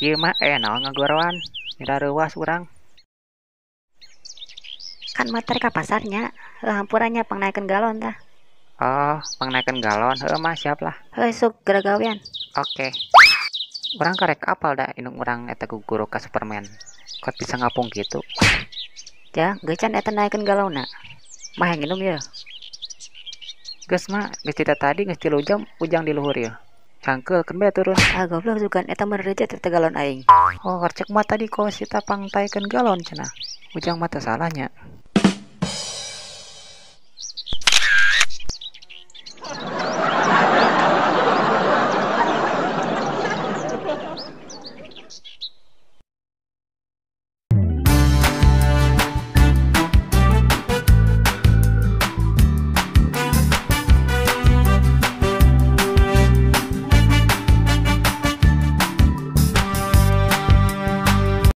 Ieu mah naon ngagoroan. Nyada reuwas urang. Kan motor ka pasarnya. Heuh, hampura nya pangnaikeun galon tah. Oh, pangnaikeun galon. Heuh mah siap lah. Heuh, sok geura gawean. Oke. Urang karek apal da indung urang eta guguru ka Superman. Kok bisa ngapung gitu? Ja, geus can eta naikeun galonna. Mah yang nginum yeuh. Geus mah, geus tita tadi geus 3 jam ujang di luhur yeuh. Cangkeul keun bae turun. Ah goblok sugan eta mah reja teh galon aing. Oh, cek mah tadi kok si tapang taikeun galon cenah. Ujang mah teu salahnya.